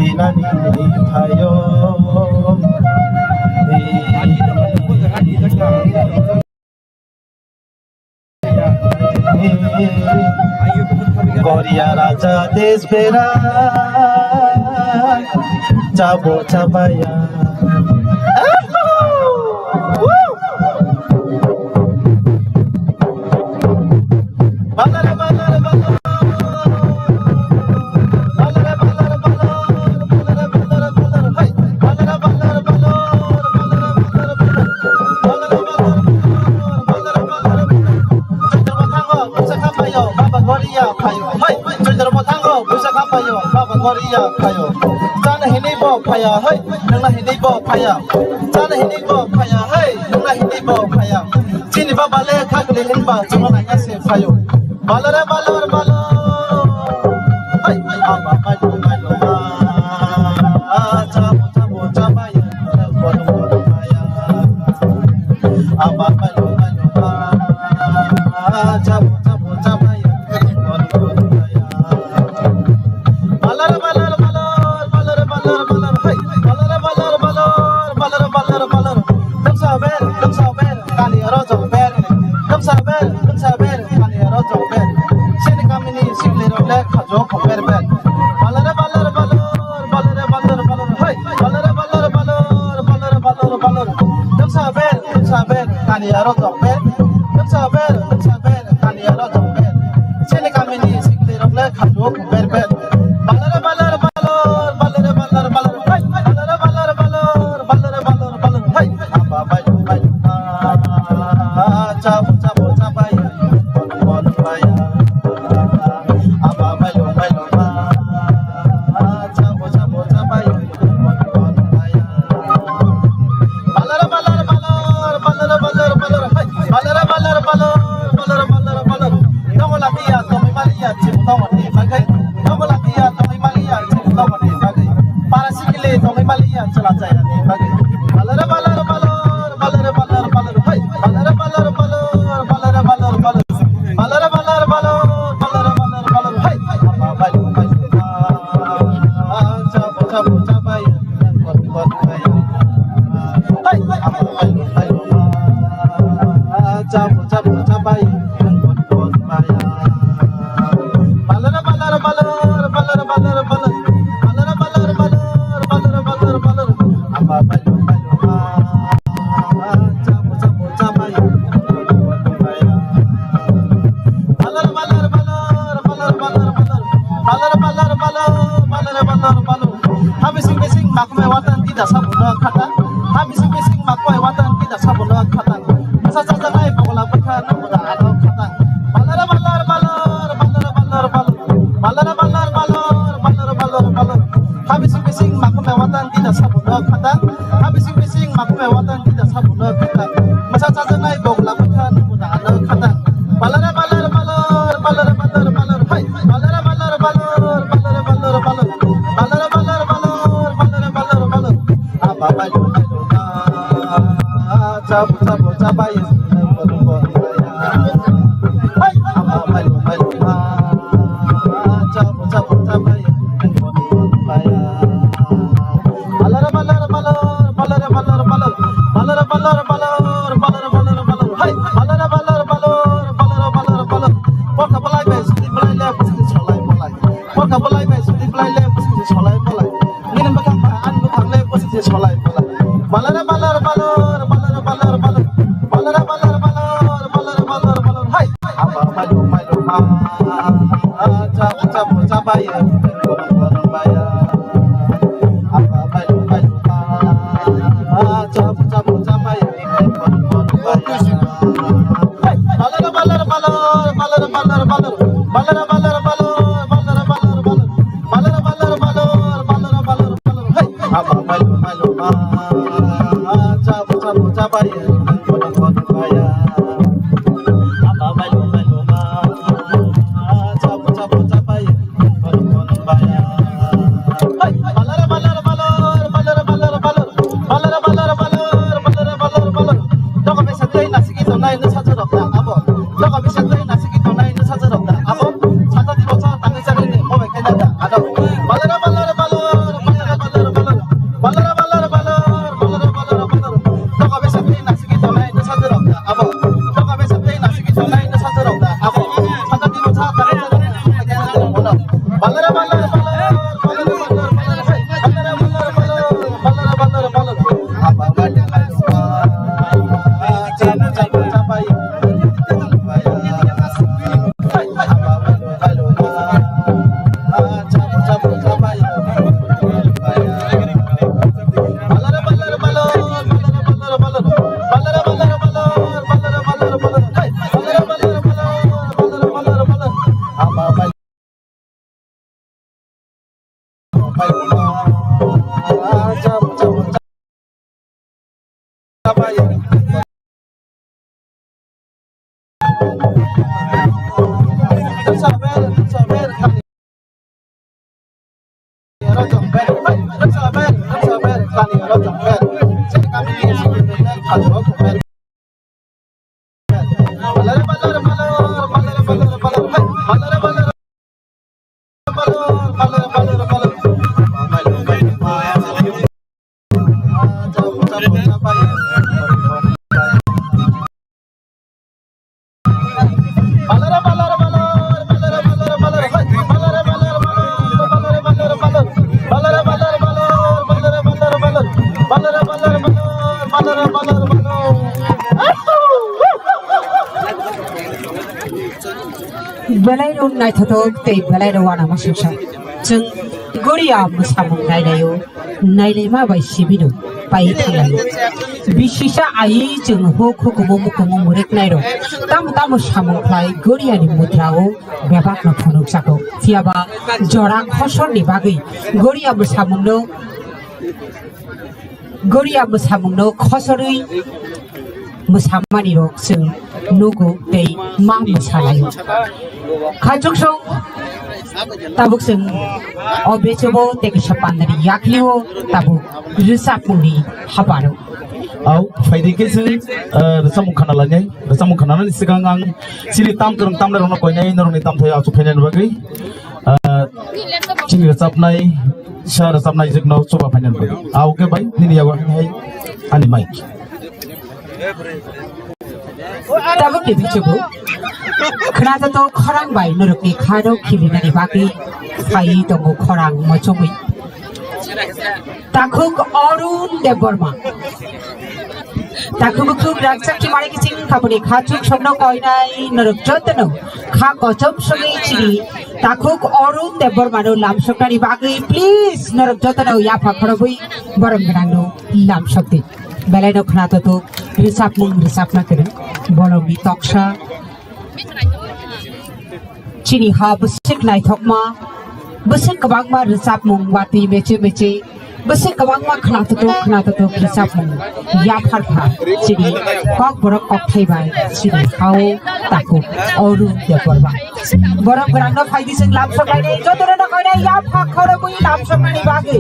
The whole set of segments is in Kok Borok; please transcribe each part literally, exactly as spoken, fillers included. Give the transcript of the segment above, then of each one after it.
Nani thayo. Goria raja desh bera chabo chabaya. Chana hinwi bo phaya, hai, nangna hinwi bo phaya, hai, chana hinwi bo phaya, hai, nangna hinwi bo phaya. Chini baba le khakli hinba chwngno naina se phaio. Balore balor balor. Hai, aba balor balor. Chabo chabo chabai. Aba balor balor. Chabo chabo chabai. Balor balor balor, balor balor balor, hai. Balor balor balor, balor balor balor. Damsa ber, damsa ber, kali aro jong ber. Damsa ber, damsa ber, kali aro jong ber. Sini kamini sikli rok le khajo kho ber ber. Balor balor balor, balor balor balor, hai. Balor balor balor, balor balor balor. Damsa ber, damsa ber, kali aro jong ber. Damsa ber, damsa ber, kali aro jong ber. Sini kamini sikli rok le khajo kho ber ber. Balor balor balor, balor balor balor, hai. Balor balor balor, balor balor balor, hai. Aba bai bai. Chabo chabo chabai. Aba bai bai. Chabo chabo chabai. Balor balor balor, balor balor balor, hai. Balor balor balor, balor balor balor. Nogo lapiya tongwi maliya chim tongoni bagwi. Nogo lapiya tongwi maliya chim tongoni bagwi. Para sikili tongwi maliya chwla chayani bagwi. Balor balor balor, balor balor balor, hai. Balor balor balor, balor balor balor. Balor balor balor, balor balor balor, hai. Aba bai bai. Chabo chabo chabai. Hai, hai, hai, hai, hai. Chabo, chabo, chabai. Balor, balor, balor, balor. Balor, balor, balor, balor. Aba, balor, balor, balor. Chabo, chabo, chabai. Balor, balor, balor, balor, balor, balor. Balor, balor, balor, balor, balor, balor. Ha bising bising makhumai watan tida sabuno khatang. Ha bising bising makhumai watan tida sabuno khatang. Masa sajaknai bogola bwkha nangmuna ano khatang. Balor balor balor, balor balor balor. Balor balor balor, balor balor balor. Ha bising bising makhumai watan tida sabuno khatang. Ha bising bising makhumai watan tida sabuno khatang. Masa sajaknai bogola bwkha nangmuna ano khatang. Balor balor balor, balor balor balor, hai. Balor balor balor, balor balor balor. Balor balor balor, balor balor balor. Aba bai bai bai. Chabo chabo chabai. Hai. Aba bai bai bai. Chabo chabo chabai. Balor balor balor, balor balor balor. Balor balor balor, balor balor balor. Hai. Balor balor balor, balor balor balor. Porkha bolai bai sudi bolai le, busi solai bolai. Porkha bolai bai sudi bolai le, busi solai bolai. Nini bwkhang ba, ani bwkhang le, busi solai bolai. Balor balor balor, balor balor balor. Balor balor balor, balor balor balor. Hai. Aba mailo mailo ma. Chabo chabo chabai. Aba mailo mailo ma. Chabo chabo chabai. Balor balor balor, balor balor balor. Balor balor balor, balor balor balor. Balor balor balor, balor balor balor. Hai. Aba mailo mailo ma. Chabo chabo chabai. Aba mailo mailo ma. Chabo chabo chabai. Balor balor balor, balor balor balor. Balor balor balor, balor balor balor. Dogo bisa tei nasiki tonai no sacha rok da abo. Dogo bisa tei nasiki tonai no sacha rok da abo. Sata di bochor tangwi chari ni mobai kena da ado. Balor balor balor. Belai rok naithothok tei belai rok uanama singsa. Chwng Goria mwsamung nailaio, nailaima bai sibino pai thanglaio. Bisisa ai chwng huk hukumu mukumu mwrwknairok tamo tamo samung khlai Goriani mudrao bebakno phunukjago. Phiyaba jora khosorni bagwi Goria mwsamungno Goria mwsamungno khosorwi mwsamani rok chwng nugo tei ma mwsalaio. Khachuksong tabuk chwng o bechobo tei kisa pandani yaklio tabuk rwchapmungni habaro. Au, phaidi khe chwng, eh, rwchapmung khana lainai. Rwchapmung khanani swkang ang chini tam kwrwng tamnairokno koinai norokni tamthai achuk phainani bagwi. Ah, chini rwchapnai, sa rwchapnai jwkno chuba phainani bagwi. Ah, okay bai, nini yago hai ani mic. Tabuk ni bichugo. Khwnajato khorang bai norokni khano khilinani bagwi phai tongo khorang mochomwi. Takhuk Arun Debbarma. Takhuk bukhuk rakchak kimari kiching khapuni khachuk sokno koinai norok jotono kha kochom songwi chini takhuk Arun Debbarmano lamsoknani bagwi please norok jotono yapha khorobwi borom gwnangno lamsokdi. Belaino khwnajato rwchapmung rwchapna kwrwng bolongni toksa. Chini ha bwswk naithokma, bwswk kwbangma rwchapmung watwi meche meche, bwswk kwbangma khwnathuthuk khwnathuthuk rwchapmung yapharkha chini kokborok kokthai bai chini hao takhuk Arun Debbarma. Borom gwnangno phaidi chwng lamsok lainai, jotono no koinai yapha khorobwi lamsoknani bagwi.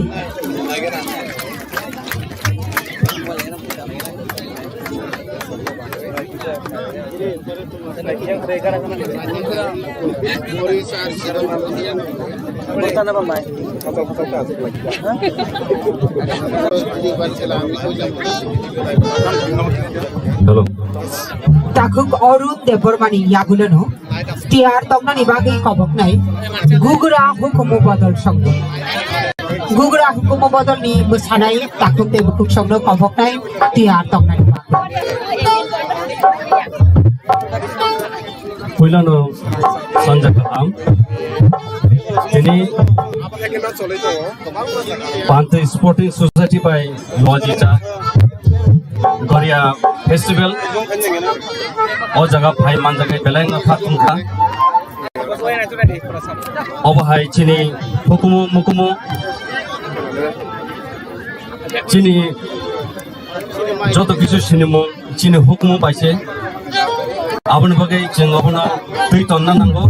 Hello. Takhuk Arun Debbarmani yagulono tiyar toknani bagwi koboknai Gugra hukumu bodol songno. Gugra hukumu bodolni bwsanai takhuk tei bukhuk songno koboknai tiyar toknani bagwi. Puilano sanja kaham. Tini Pantwi Sporting Society bai Lojija Goria Festival o jaga phai manjagai belai no kha tongkha. Obo hai chini hukumu mukumu chini joto kisu sinimung chini hukumu bai se. Aboni bagwi chwng obono twi tonna nango.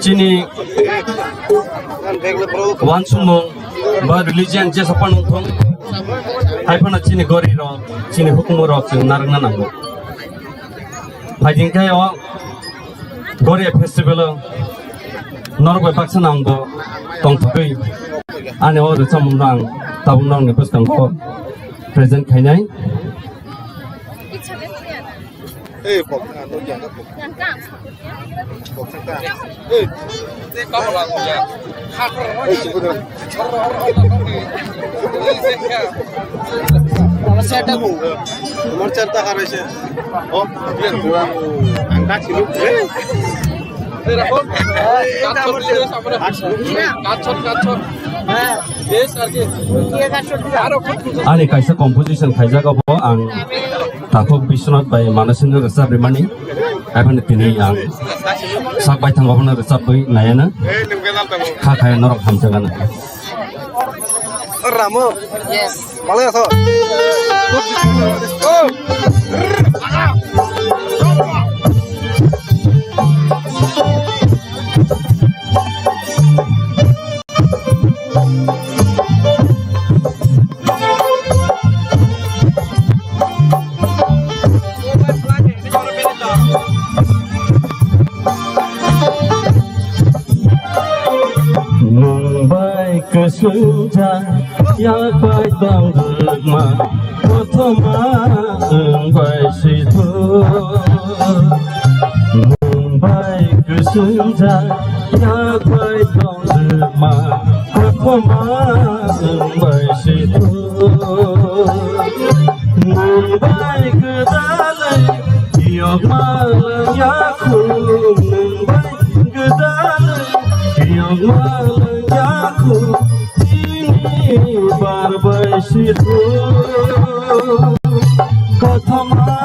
Chini wansukmung ba religion jesa phano wngthung, hai phano chini gori rok, chini hukumu rok chwng narwkna nango. Phaidi khe o Goria festival o norok bai baksa nang bo tongthogwi ani o rwchapmung no ang tabuk norokni bwskango present khainai. আমার চেয়ারটা কো? তোমার চেয়ারটা হারাইছে। ও, আন্ডা ছিল। Ani kaisa composition khaijak abo ang Takhuk Biswanath bai Manasino rwchap rimani. Haibani tini ang sak baithang obono rwchapwi naiana. Kha khaya norok hamjakgana. Ramo. Yes. Malai aso. Bai kwswngjak yak bai tong rwkma, kothoma wng bai si thung. Nwng bai kwswngjak yak bai tong rwkma, kothoma wng bai si thung. Nwng bai gwdalwi yokma lang ya khu, nwng bai gwdalwi yokma lang ya khu, tini bar bai si thung, kothoma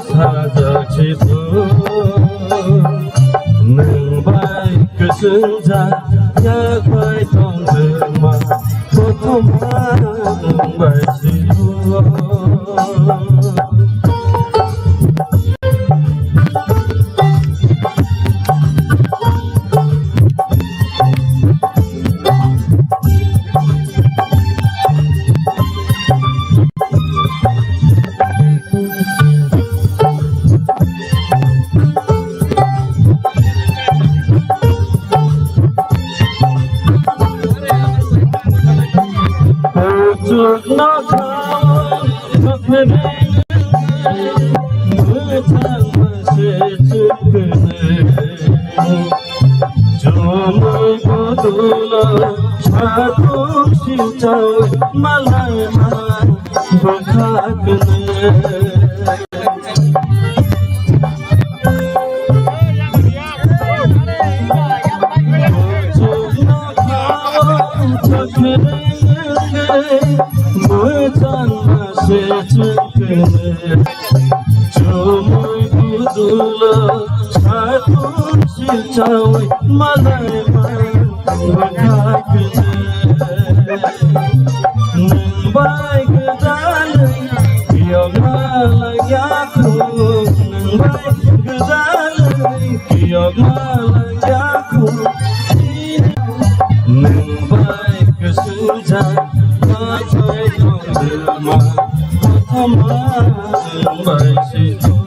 sajak si thung. Nwng bai kwswngjak yak bai tong rwkma, kothoma wng bai si thung. Chumui bodolo satung silchao malai ma bwkha kwnwi. Chukno khao chakhrengwi mwchang ma se chukne. Chumui budula satung silchawi malai ma bwkha kwnwi. Nwng bai gwdalwi yokma lang ya khu, nwng bai gwdalwi yokma lang ya khu. Nwng bai kwswngjak bai tong rwma, kothoma nwng bai si thung.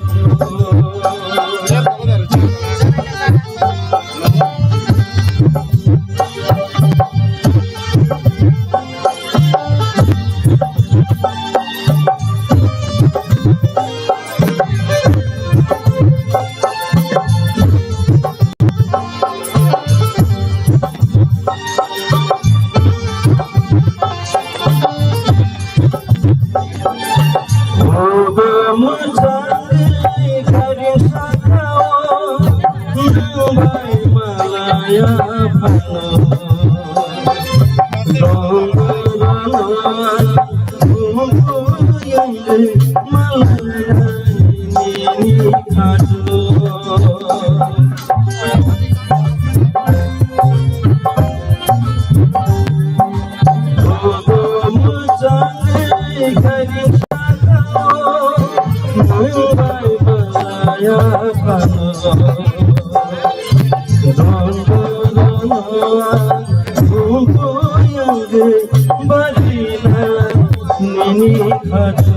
Nini khatro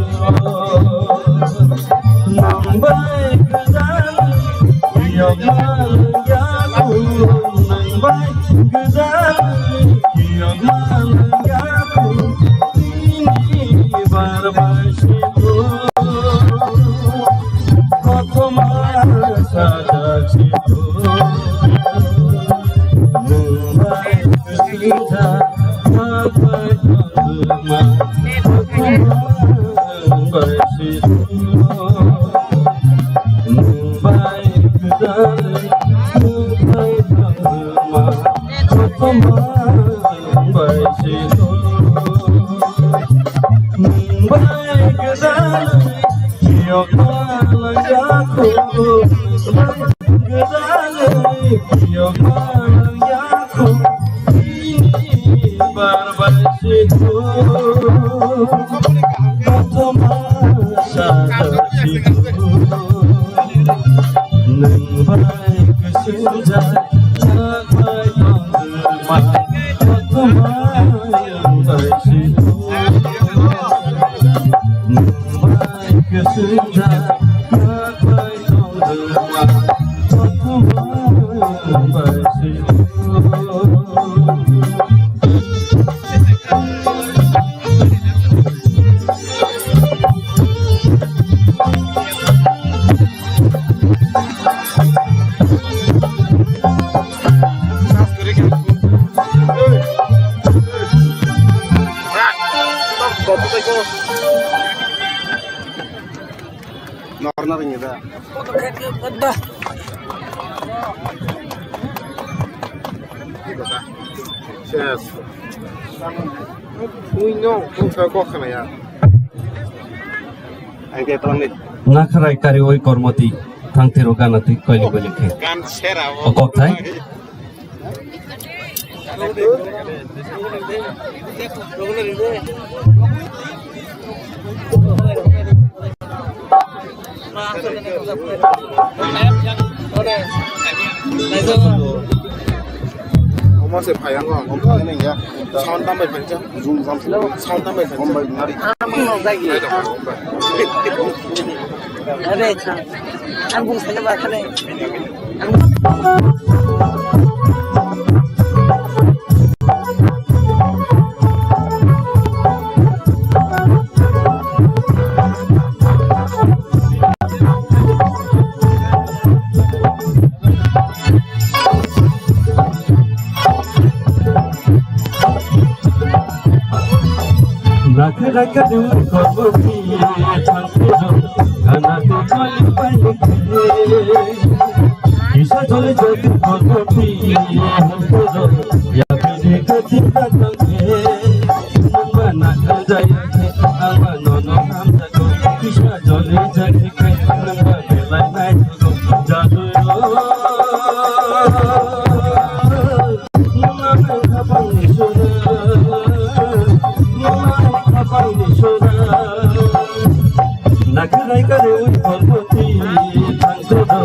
nang bai gwdal yokma lang ya khu, nang bai gwdal yokma lang ya khu, tini bar bai si thung, kothoma sajak si thung, nwng bai kwswngjak yak bai tong rwma, kothoma wng bai si thung. Nwng bai gwdalwi yak bai tong rwma, kothoma wng bai si thung. Nwng bai gwdalwi yokma lang ya khu, nwng bai gwdalwi yokma lang ya khu, tini bar bai si thung, kothoma sajak si thung. Nwng bai kwswngjak yak bai tong rwma, kothoma wng bai si thung. Nwng bai kwswngjak yak bai tong rwma, kothoma wng bai si thung. Norna ringi da. Yes. Ui no, kok kok khana ya. Ang ke tang ni. Nakharai kariwi kormoti thangtiro gana twi koini bwlwi khe. Gan sera o. O kok thai. Omo se phai ang, omo phai nang ya. Sound tam bai phai cha. Zoom jam se. Sound tam bai phai cha. Omo bai nari. Omo bai. Are cha. Ang bung sa ba khale. Nakhe nakhe de kormo ti thangkhe ro, gana te choli pai khe. Kisa choli choli kormo ti thangkhe ro, ya khe de khe ta thangkhe. Nungba nakhe jai khe, ama nono hamjakgo. Kisa choli choli khe, nungba belai nai jadu yo. Nakharai kare ui kormoti thangkhe do,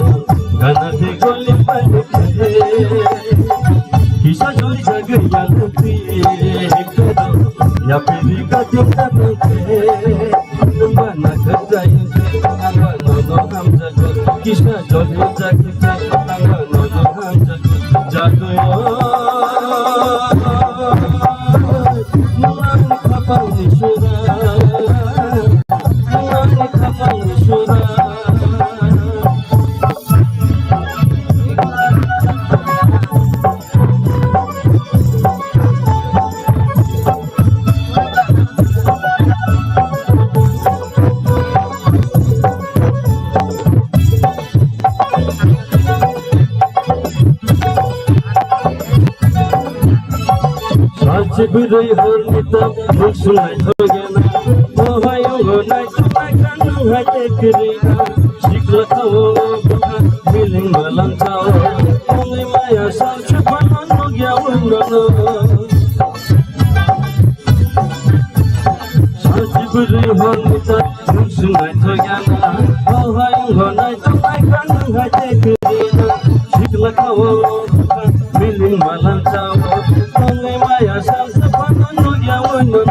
gana te goli pai khe. Kisa joli jagwi yang khe, hikhe do, ya piri ka tingka thangkhe. Nungba nakharai, angba nono hamjakgo. Kisa joli jagwi, angba nono hamjakgo. Jadu yo. Nungba ni khapang ni sura. Nungba ni khapang ni sura. Sachi bwrwi hor ni tam, muk sunai thogena. Mohai ongo nai thok nai kha nung hai te kwrwi na. Sikla thao bwkha, miling malang chao. Ongwi maya sal se phano nugya wngno. Sachi bwrwi hor ni tam, muk sunai thogena. Mohai ongo nai thok nai kha nung hai te kwrwi na. Sikla thao bwkha, miling malang chao. Ongwi maya sal se phano nugya wngno.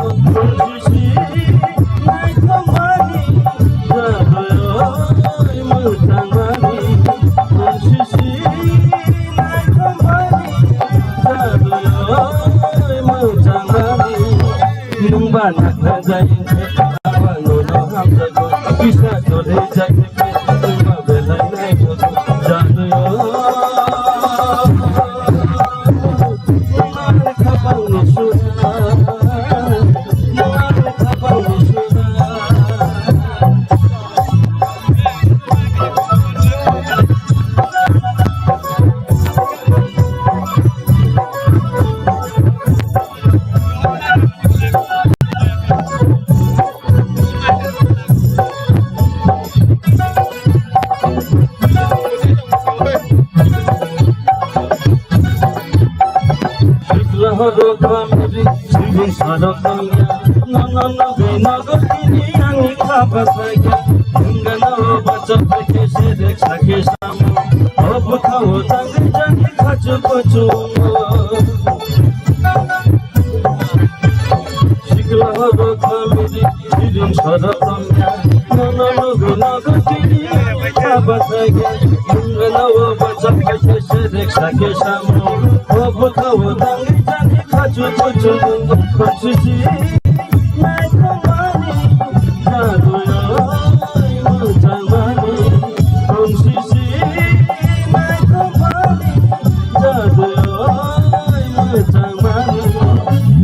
Nungba nakharai, angba nono hamjakgo. Kisa joli jagwi, nungba belai nai jadu yo. Sikla horo khamri, sibung sarok tongya. Nono nogwi nogo tini ani khaba saya. Nungano bacha phaikhe sere sakhe samo. O bwkhao jangwi jangwi khachu kuchu. Sikla horo khamri, sibung sarok tongya. Nono nogwi nogo tini ani khaba saya. Nungano bacha phaikhe sere sakhe samo. O bwkhao jangwi jangwi khachu kuchu. Khonsisi naikhomani jadu yo, mwchangmani. Khonsisi naikhomani jadu yo, mwchangmani.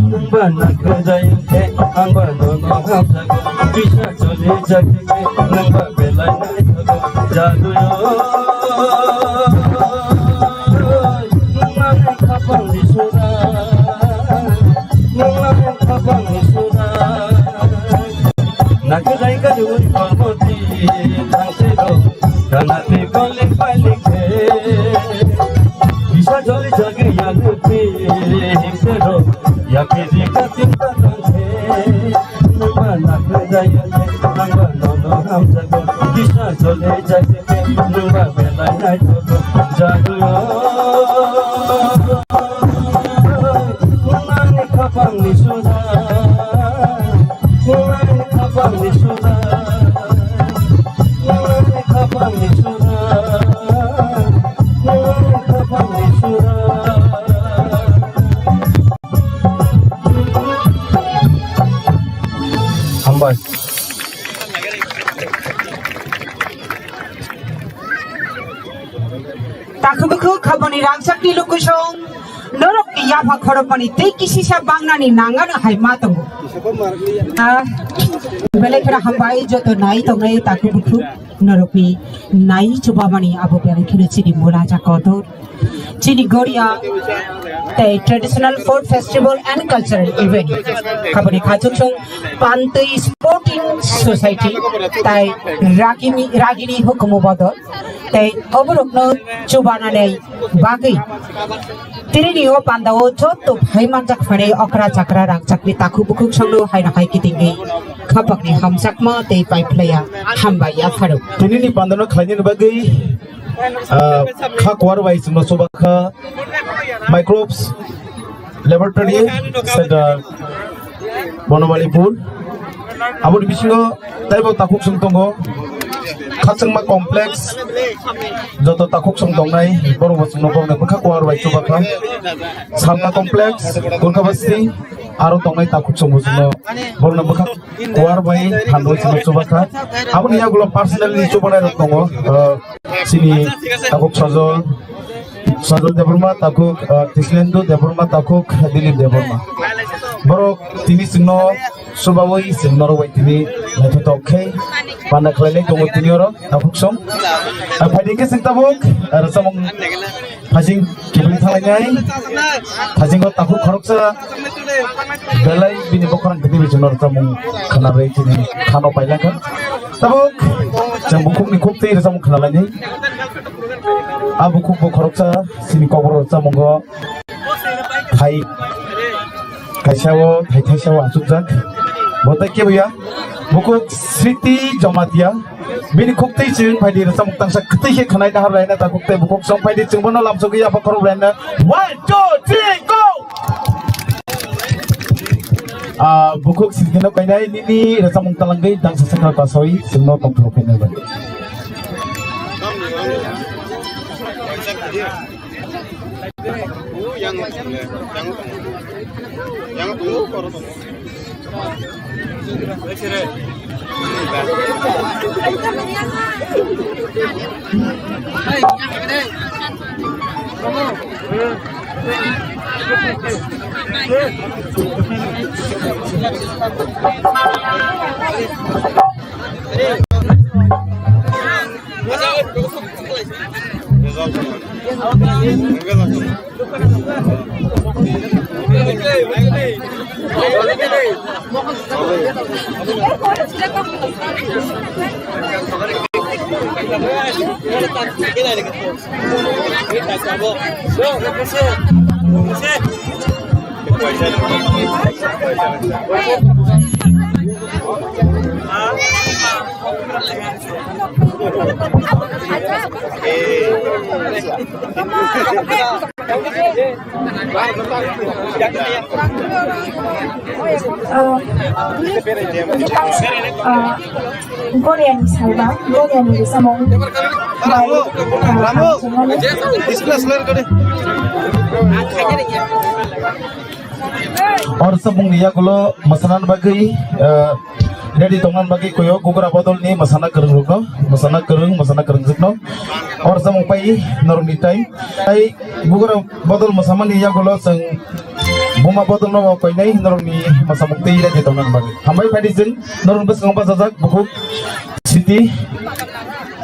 Nungba nakharai khe, angba nono Bisa choli jati nangba belai nai thogo jadu yo. Nangni khapang ni sura, nangni khapang ni sura. Nakhe jai ka jui palmoti thangse do, kana te kole paile khe. Bisa joli jagi ya luti hingse do, ya ke di ka tinta thangse. Nangba nakhe jai ya khe, nangba nono hamjago. Bisa joli jagi khe, nangba belai nai thogo jadu yo. Nangni khapang ni sura, nangni khapang ni sura, nangni khapang ni sura, nangni khapang ni sura. Hambai. Takhuk bukhuk khaboni rangchakni lukusong norokni yapha khorokmani tei kisisa bangnani nangano hai ma tongo. Ah, belai kheno hambai joto nai tongnai takhuk bukhuk norokni nai chubamani abo belai kheno chini mura ja kotor. Chini Goria tei traditional food festival and cultural event. Khaboni khachuk song Pantwi Sporting Society tai Ragini, Ragini hukumu bodol. Tei oborokno chubanani bagwi tinini o pandao joto phai manjak phainai okra chakra rangchakni takhuk bukhuk songno haino hai kitingwi khapangni hamjakma tei paiphlaiya hambai yapharuk. Tinini pandano khlainani bagwi, ah, kha kuar bai chwngno chuba kha Microbes Laboratory Center Bonomalipur. Aboni bisingo taibo takhuk song tongo. Khachangma complex, joto takhuk song tongnai, borok bo chwngno borokni bwkha kuar bai chuba kha. Sarna complex, Gurkha Basti, aro tongnai takhuk song bo chwngno borokni bwkha kuar bai handoi chwngno chuba kha. Aboni yagulo personally chubanai rok tongo. Ah, Chini takhuk Sajol, Sajol Debbarma, takhuk, ah, Krishnendu Debbarma, takhuk Dilip Debbarma. Borok tini chwngno chubawi chwng norok bai tini naithothok khe panda khlailai tongo tini oro takhuk song. Ah, phaidi khe chwng tabuk, ah, rwchapmung phasing kibri thanglainai. Phasingo takhuk khoroksa belai bini bokhorang khe tini chwng norok rwchapmung khwnabai tini khano pailangkha. Tabuk chwng bukhukni khuk twi rwchapmung khwnalainai. A bukhuk bo khoroksa chini kokborok rwchapmungo thai kaisa o thai thaisa o achukjak. Bo tei kebo ya bukhuk Sriti Jamatia. Bini khuk twi chwng phaidi rwchapmung tangsa kwtwi khe khwnai nahar laina ta khuk tei bukhuk song phaidi chwng bono lamsogwi yapha khorok laina. One, two, three, go! Ah, bukhuk sirkino kainai nini rwchapmung talangwi dangsa sakha kasoi chwngno tongthok khainai bai. Ah, ah, Koreani salba, Koreani rwchapmung bai, ah, Oro rwchapmungni yagulo mwsanani bagwi, ah, ready tongna bagwi koyo Gugura bodolni mwsana kwrwng rokno, mwsana kwrwng, mwsana kwrwng rokno. Oro rwchapmung pai norokni time. Tai Gugura bodol mwsamani yagulo chwng Buma bodol no koinai norokni mosamuk tei rajai tongna bagwi. Hambai phaidi chwng norok bwskango bachajak bukhuk siti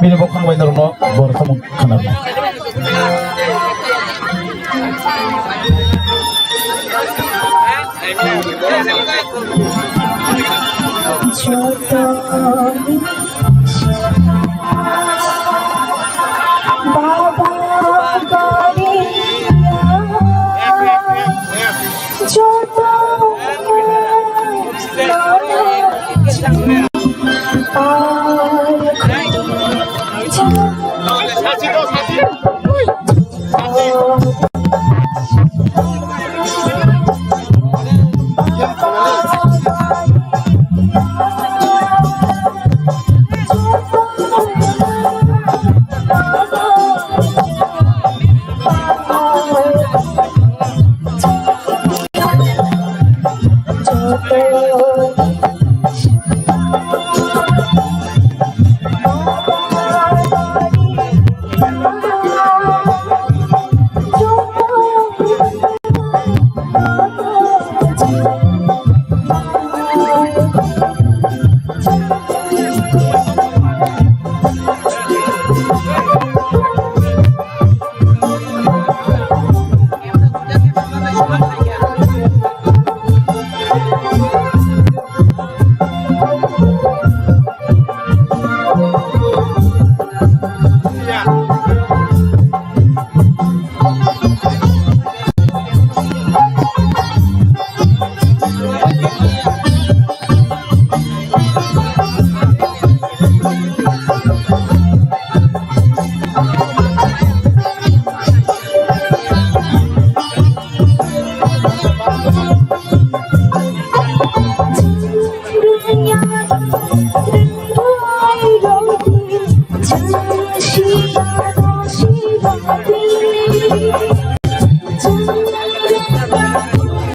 bini bokhang bai norokno bor samung khana.